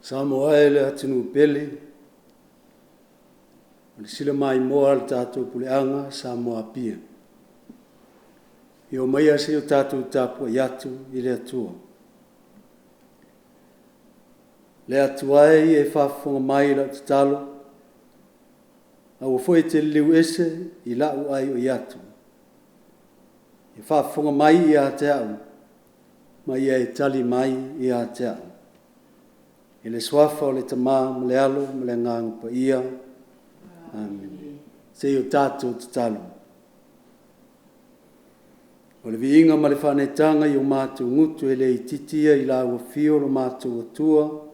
Samoa e le atunuu pele, o le silamaimoa a le tatou puleaga Samoa Apia. Ia omaia se i o tatou tapuai atu i le Atua. Le Atua e, ia e faafofoga mai i lau tatalo, aua foi e te liliu ese i la'u aioi atu. Ia faafofoga mai ia te a'u ma ia e tali mai ia te a'u. I le Suafa o le Tama ma le Alo ma le Agaga Paia. Amene. Se i o tatou tatalo. O le viiga ma le faaneetaga i o matou gutu e le itiiti ia i lau afio lo matou Atua,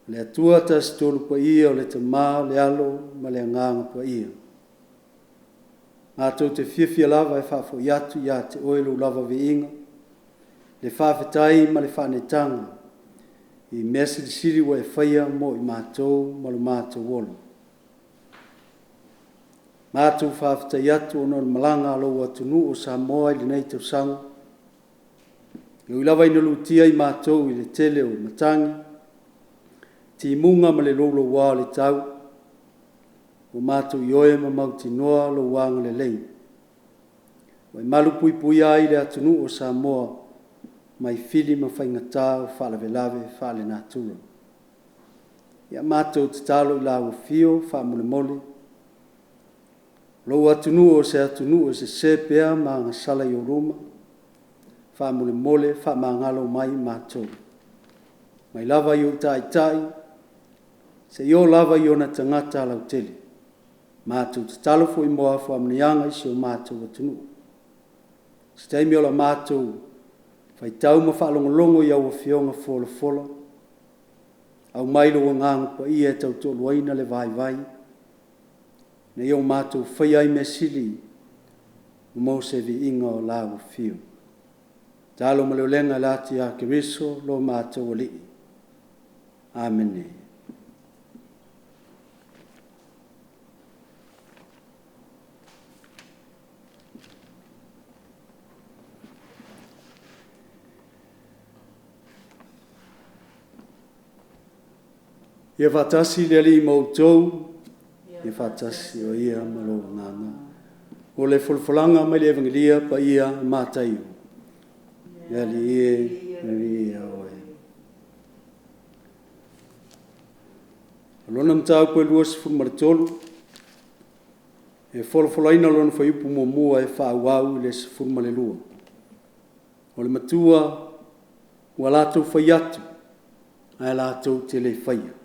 le Atua Tasi Tolu Paia o le Tama, o le Alo ma le Agaga Paia. Matou te fiafia lava e faafoi atu ia te Oe lou lava viiga, le faafetai ma le faaneetaga i mea silisili ua e faia mo i matou ma lo matou ola. Matou faafetai atu ona o le malaga a lou atunuu o Samoa i lenei tausaga, e ui lava ina lutia i matou i le tele o matagi, timuga ma le louloua o le tau, ua matou ioe ma mautinoa lou agalelei. Ua e malupuipuia ai le atunuu o Samoa mai fili ma faigata o faalavelave faalenatura. Ia matou tatalo i lau afio faamolemole, o lou atunuu o se atunuu e sese pea ma agasala i ou luma, faamolemole faamagalo mai matou. Mai lava i ou taitai seia oo lava i ona tagata lautele. Matou tatalo foi mo a faamanuiaga i si o matou atunuu. Se taimi o le matou faitau ma faalogologo i au afioga folafola, aumai lou Agaga Paia e tautoaluaina le vaivai, ina ia o matou faia ai mea sili mo se viiga o lau afio. Tatalo ma le ulega e ati ia Keriso lo matou Alii. Amene. Ia faatasi le Alii ma outou. Ia faatasi o ia ma lou agaga. O le folafolaga mai le Evagelia Paia a Mataio. Le Alii e, le Alii ia oe. O lona mataupu e 23, e folafolaina lona fuaiupu muamua e faaauau i le 12. O le matua ua latou fai atu, ae latou te le faia.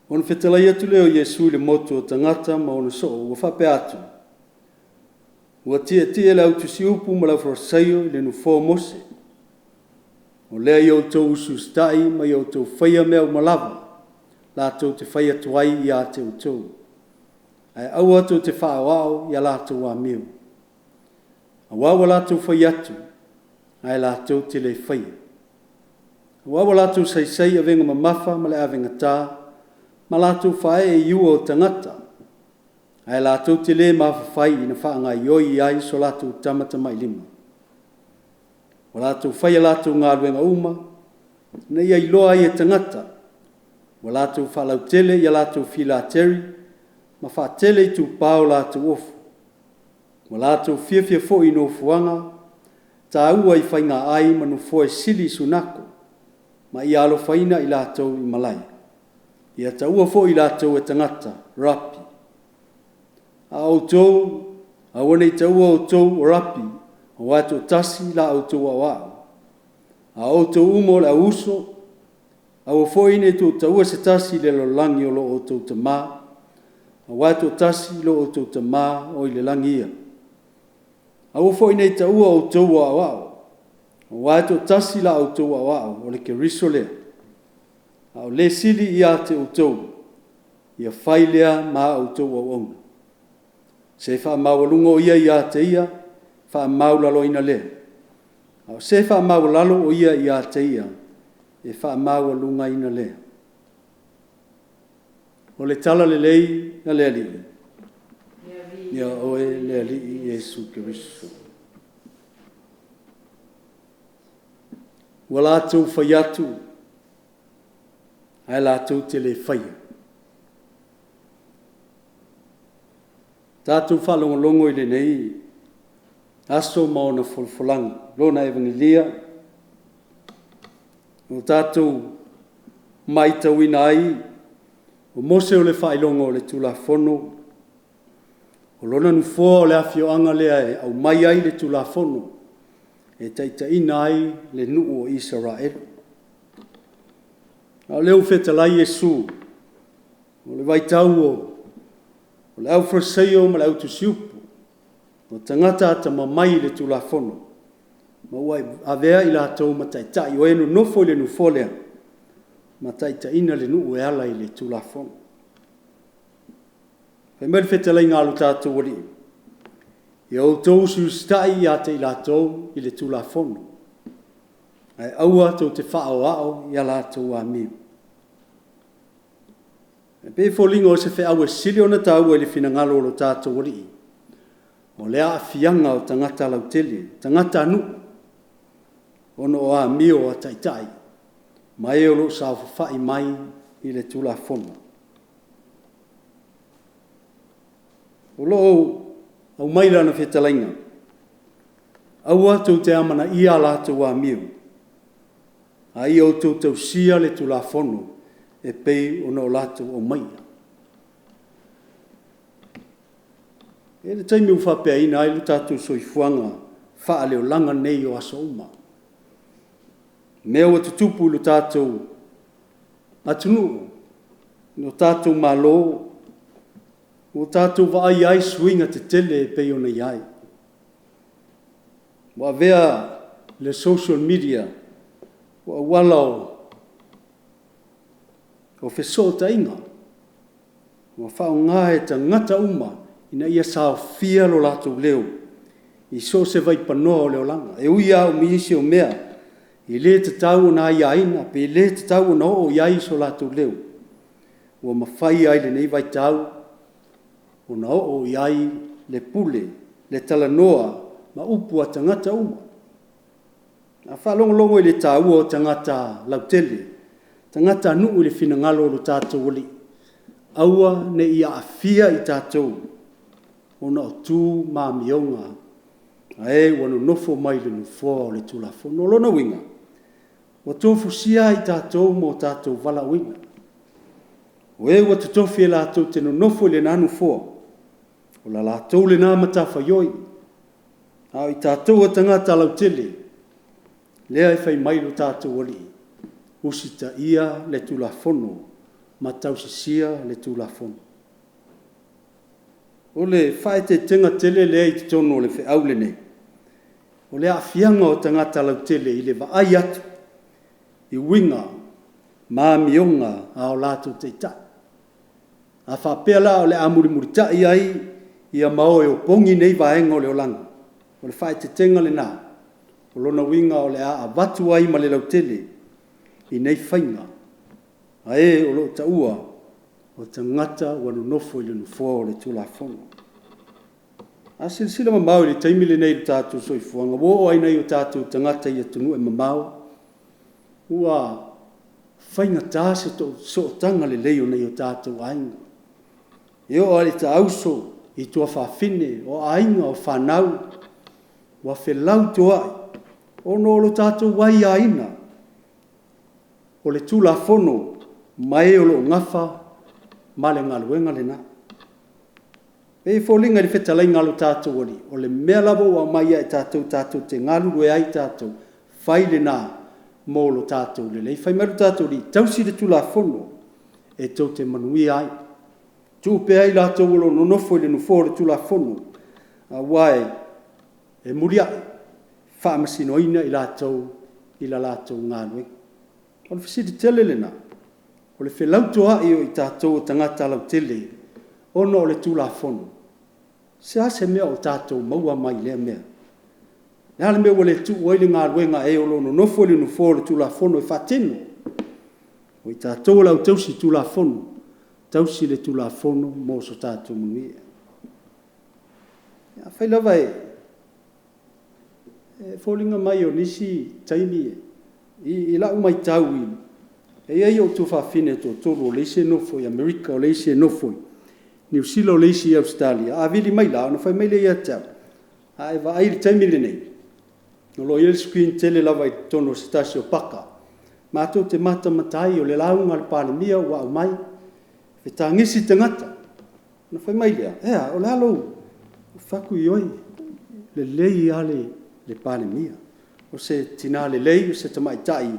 Ona fetalai atu lea o Iesu i le motu o tagata ma ona soo, ua faapea atu, Ua tietie le au tusiupu ma le aufarasaio i le nofoa o Mose. O lea ia outou usiusitai ma ia outou faia mea uma lava latou te fai atu ai ia te outou, ae aua tou te faaoao i a latou amio, aua ua latou fai atu, ae latou te le faia. Aua ua latou saisai i avega mamafa ma le avegata, ma latou faaee i ua o tagata, ae latou te le mafafai ina faagaoioi ai so latou tamatamailima. Ua latou faia latou galuega uma, ina ia iloa ai e tagata, ua latou faalautele ia latou filateri ma faatele itupa o latou ofu. Ua latou fiafia foi i nofoaga taua i faigaai ma nofoa e sili i sunako, ma ia alofaina i latou i malae. Ia taua foi i latou e tagata, Rapi. A o outou, aua ne i taua outou o Rapi, aua e toatasi la outou Aoao. A o outou uma o le au uso, aua foi ne i tou taua se tasi i le lalolagi o lo outou Tama, aua e toatasi lo outou Tama o i le lagi ia. Aua foi ne i taua outou o aoao, aua e toatasi la outou Aoao, o le Keriso lea. A o le sili ia te outou, ia fai lea ma a outou auauna. Se faamaualuga o ia ia te ia, faamaualaloina lea. A o se faamaualalo o ia ia te ia, e faamaualugaina lea. O le talalelei a le Alii. Ia oe le Alii Iesu Keriso. Ua latou fai atu, ae latou te le faia. Tatou faalogologo i lenei aso ma ona folafolaga, lona Evanilia, ua tatou matauina ai, o Mose o le faailoga o le Tulafono, o lona nofoa o le afioaga lea e aumai ai le Tulafono e taitaiina ai le nuu o Isaraelu. A o lea ua fetalai Iesu, o le vaitau o le aufalesaio ma le autusiupu, o tagata atamamai i le Tulafono, ma ua avea i latou ma taitai, o e nonofo i le nofoa lea, ma taitaiina le nuu e ala i le Tulafono. Fai mai le fetalaiga a lo tatou Alii, “Ia outou usiusitai ia te i latou i le Tulafono, ae aua tou te faaoao i a latou amio.” E pei e foliga o se feau e sili ona taua i le finagalo o lo tatou Alii, o le aafiaga o tagata lautele, tagatanuu, ona o amio a taitai ma e o lo o saofafai mai i le Tulafono. O lo o aumai i lana fetalaiga, aua tou te amanaia a latou amio, a ia outou tausia le Tulafono e pei ona latou aumaia. E i ai le taimi ua faapeaina ai lo tatou soifuaga faaleolaga nei o aso uma, mea ua tutupu i lo tatou atunuu, lo tatou Malo, ua tatou vaaia ai suiga tetele e pei ona i ai. Ua avea le social media o auala o fesootaiga ua faaaoga e tagata uma ina ia saofia lo latou leo i so o se vaipanoa o le olaga. E ui lava o nisi o mea e le tatau ona aiaina pe le tatau ona oo i ai so latou leo, ua mafai lava i lenei vaitau ona oo i ai le pule, le talanoa ma upu a tagata uma. A faalogologo i le taua o tagata lautele, tagatanuu i le finagalo o lo tatou Alii, aua ne i aafia i tatou ona o tu ma amioga a e ua nonofo mai i le nofoa o le Tulafono. O lona uiga, ua tofusia ai tatou mo tatou valaauina. O e ua totofi latou te nonofo i lena nofoa, o le latou lena matafaioi, a o i tatou o tagata lautele, lea e fai mai lo tatou Alii, usitaia le Tulafono ma tausisia le Tulafono. O le faaeteetega tele lea i totonu o le feau lenei, o le aafiaga o tagata lautele i le vaai atu i uiga ma amioga a o latou taitai. A faapea la o le a mulimulitai ai ma o e opogi nei vaega o le olaga, o le faaeteetega lena, o lona uiga o le a avatu ai ma le lautele i nei faiga a e o lo o taua o tagata ua nonofo i le nofoa o le Tulafono. A silasila mamao i le taimi lenei i le tatou soifuaga, ua oo lava i nai o tatou tagata i atunuu e mamao, ua faigata se sootaga lelei o nai o tatou aiga. E oo lava i le taauso i tuafafine, o aiga, o fanau, ua felautoai ona o le tatou aiaina o le Tulafono ma e o lo o nafa ma le galuega lena. E pei e foliga i le fetalaiga a lo tatou Alii, o le mea lava ua aumai ia i tatou tatou te galulue ai tatou, fai lena mo lo tatou lelei. Fai mai lo tatou Alii, tausi le Tulafono e tou te manuia ai, tuu pea i latou o lo o nonofo i le nofoa o le Tulafono, aua e muliai faamasinoina i latou i le latou galuega. O le fesili tele lena, o le felautoai o i tatou o tagata lautele ona o le Tulafono, se a se mea o tatou maua mai lea mea? O le a le mea ua le tuu ai le galuega a e o lo o nonofo i le nofoa o le Tulafono e faatino? O i tatou o le au tausi Tulafono, tausi le Tulafono mo so tatou manuia. Afai lava e foliga mai o nisi taimi I lau matau e i ai ou tuafafine e toatolu o le isi e nofo i Amerika, o le isi e nofo i Niu Sila o le isi i Ausetalia, a vili mai la, ona fai mai lea ia te au, a e vaai i le taimi lenei, o lo o i ai le screen tele lava i totonu o se tasi o paka, matou te matamata ai, o le lauga a le Palemia ua aumai, e tagisi tagata. Ona fai mai lea, e a? O le a lou… Ou fai atu, ioe, lelei lava le Palemia, o se tina lelei, o se tamaitai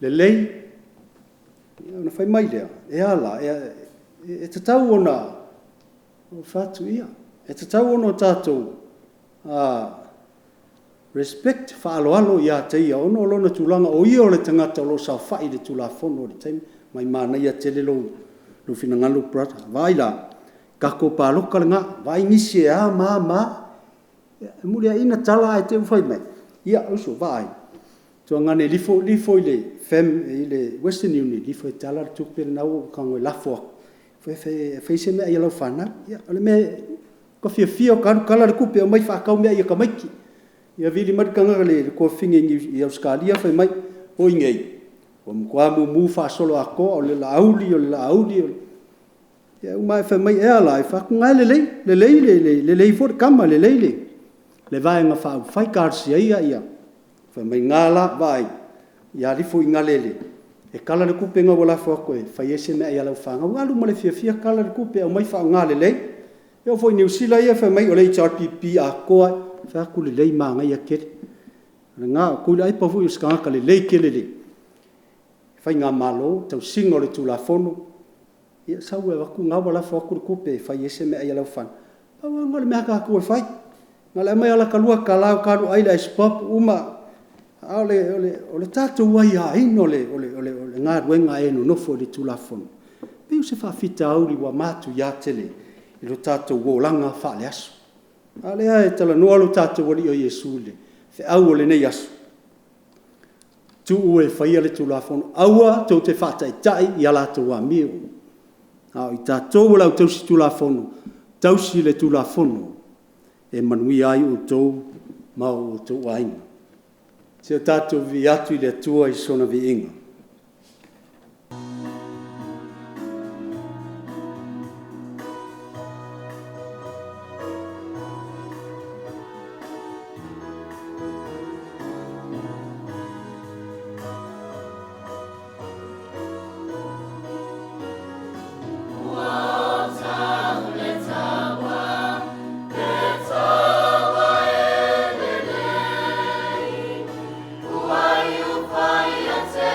lelei. Ona fai mai lea, e a la? E tatau ona… Ou fai atu, ia, e tatau ona tatou respect, faaaloalo ia te ia ona o lona tulaga o ia o le tagata o lo o saofai i le Tulafono i le taimi lenei. Ua matua manaia tele lou finagalo brother. Vaai la, tatou palota lena, vaai nisi e a ma a ma a. Ia muliaina tala ae te i ua fai mai, ia uso, vaai, tuagane lifo i le Western Union, lifo e tala le tupe lena ua ou tago e lafo atu, e fai ai se meaai a lau fanau. Ia o le mea ua ta fiafia ou te alu tala le tupe, aumai faatau meaai a tamaiti. Ia vili mai le tuafafine i Ausetalia fai mai, o i inei, ua matua mumu faasoloatoa, o le Laauli o le Laauli, ia uma ae fai mai, e a la? Ou fai atu, o lena e lelei, lelei lelei foi le tama, lelei le Vaega Faaupufai, talosia ia ia… Fai mai, na la, vaai, ia alu ifo i Igale'e e tala le tupe lena ua lafo atu e fai ai se meaai a lau fanau. Ua alu ma le fiafia tala le tupe, aumai faaaoga lelei. E oo foi i Niu Sila ia fai mai o le HRPP atoa lava. Ou fai atu, lelei manaia tele. O lena, o Tuilaepa foi o se tagata lelei tele i le faigamalo, tausiga o le Tulafono. Ia sau e avatu, o lena ua lafo atu le tupe e fai ai se meaai a lau fanau. Na pau lava lena o le mea a tatou e fai, na o le aumai lava o lata $2 ota alu ai le ice pop uma, a o le tatou aiaina o le galuega a e nonofo i le Tulafono, e pei o se faafitauli ua matuia tele i lo tatou olaga faale-aso. A lea e talanoa lo tatou Alii o Iesu i le feau o lenei aso, tuu e faia le Tulafono, aua tou te faataitai i a latou amio, a o i tatou o le au tausi-tulafono, tausi le Tulafono e manuia ai outou ma o outou aiga. Se i o tatou vivii atu i le Atua i sona viiga. Ua tau le taua, le taua e lelei, ua iu foi ia te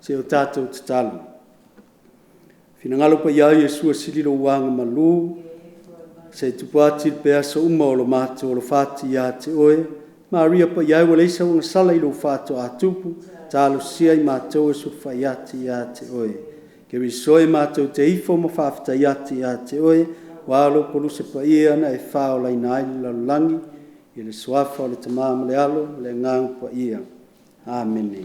Se o tātou tatalo. Finagalo pa ia Iesu sili lo uanga malu, se tupu ati le peaso uma o lo matou alofati ia te oe, Maria pa iai ua leisa ua sala i lou whāto a tupu, talo sia i mātou e sulufai ati ia te oe. Ke risoe mātou te ifo ma whaafetai ati ia te oe, walo poluse pa ia na e whao laina ai le lalolagi, i le suafa o le tamā ma le alo, ma le agaga paia. Amene.